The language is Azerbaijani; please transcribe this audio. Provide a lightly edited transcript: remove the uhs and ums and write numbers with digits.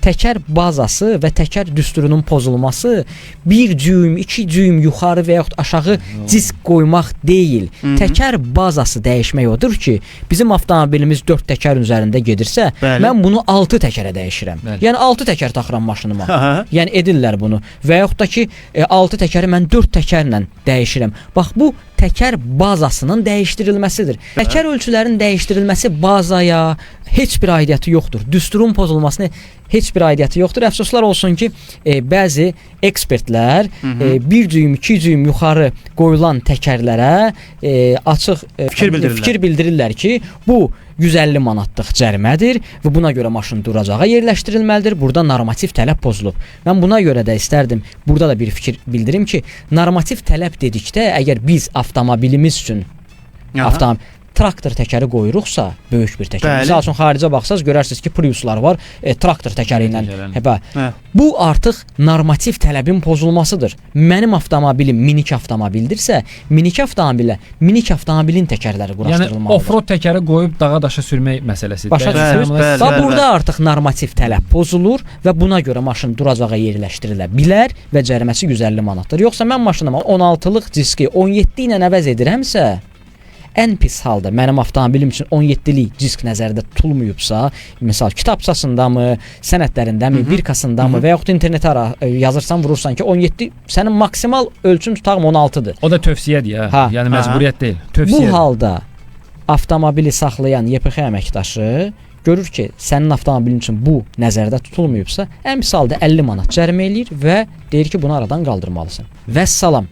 Təkər bazası və təkər düsturunun pozulması bir düyüm, iki düyüm yuxarı və yaxud aşağı disk qoymaq deyil. Təkər bazası dəyişmək odur ki, bizim avtomobilimiz 4 təkər üzərində gedirsə, mən bunu 6 təkərə dəyişirəm. Yəni 6 təkər taxıram maşınıma. Yəni edirlər bunu və yaxud da ki, 6 təkəri mən 4 təkərlə dəyişirəm. Bax bu təkər bazasının dəyişdirilməsidir. Təkər ölçülərinin dəyişdirilməsi bazaya heç bir aidiyyəti yoxdur. Düsturun pozulmasına heç bir aidiyyəti yoxdur. Əfsuslar olsun ki, bəzi ekspertlər bir düyüm, iki düyüm yuxarı qoyulan təkərlərə açıq Fikir bildirirlər. fikir bildirirlər ki, bu 150 manatlıq cərimədir və buna görə maşın duracağa yerləşdirilməlidir. Burada normativ tələb pozulub. Mən buna görə də istərdim burada da bir fikir bildirim ki, normativ tələb dedikdə əgər biz avtomobilimiz üçün traktor təkəri qoyuruqsa, böyük bir təkər. Məsəl üçün xaricə baxsaz görərsiniz ki, Priuslar var, traktor təkəri ilə. Hə. Bu artıq normativ tələbin pozulmasıdır. Mənim avtomobilim minik avtomobildirsə, minik avtomobilə minik avtomobilin təkərləri quraşdırılmalıdır. Yəni off-road təkəri qoyub dağa daşa sürmək məsələsidir. Başa düşürsünüz? Və burada artıq normativ tələb pozulur və buna görə maşın duracağa yerləşdirilə bilər və cəriməsi 150 manatdır. Yoxsa mən maşınıma 16-lıq diski 17 ilə əvəz edirəmsə, ən pis halda mənim avtomobilim üçün 17-lik disk nəzərdə tutulmayıbsa, misal kitabçasındamı, sənədlərindəmi, birkasındamı və yaxud internetə ara yazırsan, vurursan ki, 17 sənin maksimal ölçün tutağım 16-dır. O da tövsiyədir ya. Yəni məcburiyyət deyil. Tövsiyə. Bu halda avtomobili saxlayan YPX əməkdaşı görür ki, sənin avtomobilin üçün bu nəzərdə tutulmayıbsa, ən pis halda 50 manat cərimə eləyir və deyir ki, bunu aradan qaldırmalısan. Vəssalam.